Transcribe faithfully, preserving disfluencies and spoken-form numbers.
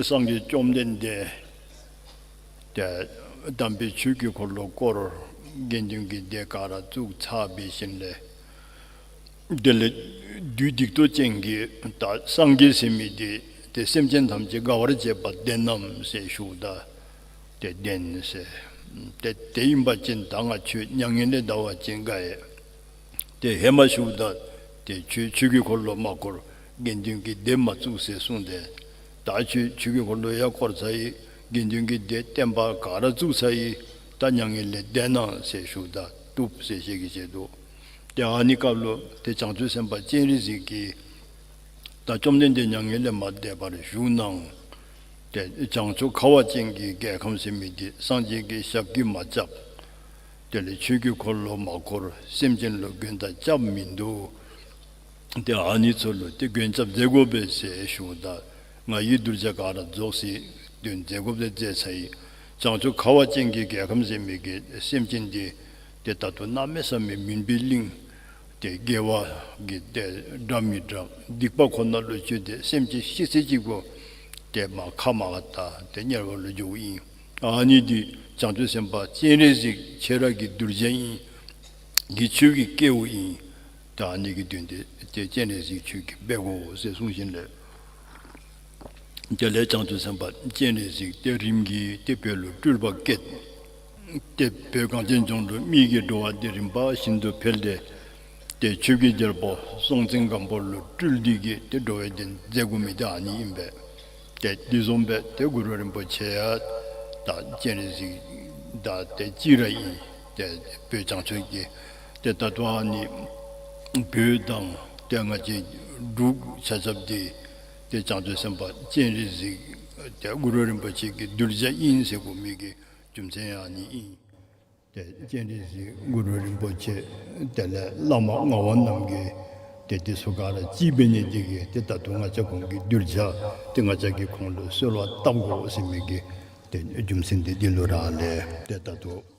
སངས་རྒྱས་བཅོམ་ལྡན་འདས་ཏེ་དམ་པའི་ཆོས་ཀྱི་འཁོར་ལོ་བསྐོར། དགེ་འདུན་གྱི་སྡེ་ག་ར་བཙུགས་ཚར་བའི་ཤུལ་ལས་དེ་ལས་བདུད་སྡིག་ཏོ་ཅན་གྱིས་ད་སངས་རྒྱས་ཟེར་མི་འདི་ཏེ་སེམས་ཅན་ཐམས་ཅད་དགའ་བར་བྱེད་པ་བདེན་ནམ་ཟེར་ཞུཝ་ད་ཏེ་བདེན་ཟེར། ཏེ་དེ་ཨིན་པ་ཅིན་ད་ང་ཁྱོད་མྱ་ངན་ལས་འདའ་བ་ཅིན་དགའ་ཡི། ཏེ་ཧེ་མ་ཞུཝ་ད་ཏེ་ཁྱོད་ཆོས་ཀྱི་འཁོར་ལོ་མ་བསྐོར། དགེ་འདུན་གྱི་སྡེ་མ་བཙུགས་ཟེར་གསུངས་ཏེ། ད་ཁྱོད་ཆོས་ཀྱི་འཁོར་ལོ་ཡང་བསྐོར་ཚར་ཡི། དགེ་འདུན་གྱི་སྡེ་བསྟན་པ་ག་ར་བཙུགས་ཚར་ཡི། ད་མྱ་ངན་ལས་འདས་གནང་ཟེར་ཞུཝ་ད་བཏུབ་ཟེར་བཤད་ཀྱི་བྱེད་དོ། ཏེ་ཨ་ནི་སྐབས་ལུ་ཏེ་བྱང་ཆུབ་སེམས་དཔའ་སྤྱན་རས་གཟིགས་ཀྱིས་ད་བཅོམ་ལྡན་འདས་མྱ་ངན་ལས་མ་འདས་པར་བཞུགས་གནང་། ཏེ་བྱང་ཕྱོགས་ཁ་བ་ཅན་གྱི་རྒྱལ་ཁམས་ཟེར་མི་འདི་སངས་རྒྱས་ཀྱི་ཞབས་ཀྱིས་མ་བཅགས། དེ་ལས་ཆོས་ཀྱི་འཁོར་ལོ་མ་བསྐོར། སེམས་ཅན་ལུ་མགོན་དང་སྐྱབས་མིན་འདུག། ཏེ་ཨ་ནི་ཚུ་ལུ་ཏེ་མགོན་སྐྱབས་མཛད་དགོ་པས་ཟེར་ཞུཝ་ད་ང་གིས་གདུལ་བྱ་ག་ར་རྫོགས་སོ་ཡི། དོན་མཛད་དགོཔ་དེ་མཛད་ཚར་ཡི། བྱང་ཕྱོགས་ཁ་བ་ཅན་གྱི་རྒྱལ་ཁམས་ཟེར་མི་གི་སེམས་ཅན་འདི་ཏེ་ད་ལྟོ་གནམ་མེད་ས་མེད་མུན་པའི་གླིང་ཏེ་དགེ་བ་གི་ཏེ་འདྲ་མི་འདྲ་སྡིག་པ་ཁོ་ན་ལུ་སྤྱོད་དེ་སེམས་ཅན་ཤི་ཚེ་གཅིག་པོ་ཏེ་མར་ཁ་མར་བལྟ་སྟེ་དམྱལ་བ་ལུ་འགྱོཝ་ཨིན། ཨ་ནི་འདི་བྱང་ཆུབ་སེམས་དཔའ་སྤྱན་རས་གཟིགས་ཁྱེད་ར་གི་གདུལ་བྱ་ཨིན། གི་ཆོས་ཀྱི་སྐལཝ་ཨིན། ད་ཨ་ནི་གི་དོན་དེ་ཏེ་སྤྱན་རས་གཟིགས་ཁྱོད་ཀྱིས་འབད་དགོ་ཟེར་གསུངས་ཞིནམ་ལས། དེ་ལས་བྱང་ཆུབ་སེམས་དཔའ་སྤྱན་རས་གཟིགས་ཏེ་རིམ་གྱིས་ཏེ་བོད་ལུ་སྤྲུལ་པ་བསྐྱེད། ཏེ་བོད་གངས་ཅན་ལྗོངས་ལུ་མི་གི་འགྲོ་བ་འདི་རིམ་པ་བཞིན་དུ་འཕེལ་ཏེ། ཏེ་ཆོས་ཀྱི་རྒྱལ་པོ་སྲོང་བཙན་སྒམ་པོ་ལུ་སྤྲུལ་ཏེ་གིས་ཏེ་འགྲོ་བའི་དོན་མཛད་དགོ་མི་འདི་ཨ་ནི་ཨིན་པས། ཏེ་འདི་བཟུམ་སྦེ་ཏེ་གུ་རུ་རིན་པོ་ཆེ་ཡང་ད་སྤྱན་རས་གཟིགས་དང་ཏེ་གཅིག་ར་ཨིན། ཏེ་བོད་བྱང་ཕྱོགས་ཀྱི་ཏེ་ད་ལྟོ་ཨ་ནི་བོད་དང་ཏེ་ང་བཅས་འབྲུག་ཆ་ཁྱབ་འདི་ཏེ་བྱང་ཆུབ་སེམས་དཔའ་སྤྱན་རས་གཟིགས་ཏེ་གུ་རུ་རིན་པོ་ཆེ་གི་གདུལ་བྱ་ཨིན་ཟེར་དགོ་མི་གི་རྒྱུ་མཚན་ཨ་ནི་ཨིན། ཏེ་སྤྱན་རས་གཟིགས་གུ་རུ་རིན་པོ་ཆེ་དེ་ལས་བླ་མ་ངག་དབང་རྣམ་རྒྱལ་ཏེ་འདི་ཚུ་ག་ར་གཅིག་འབད་ནི་འདི་གིས་ཏེ་ད་ལྟོ་ང་བཅས་ཁོང་གི་གདུལ་བྱ་ཏེ་ང་བཅས་ཀྱིས་ཁོང་ལུ་གསོལ་བ་བཏབ་དགོ་ཟེར་མི་གི་ཏེ་རྒྱུ་མཚན་འདི་འདི་ལུ་ར་ལས། ཏེ་ད་ལྟོ་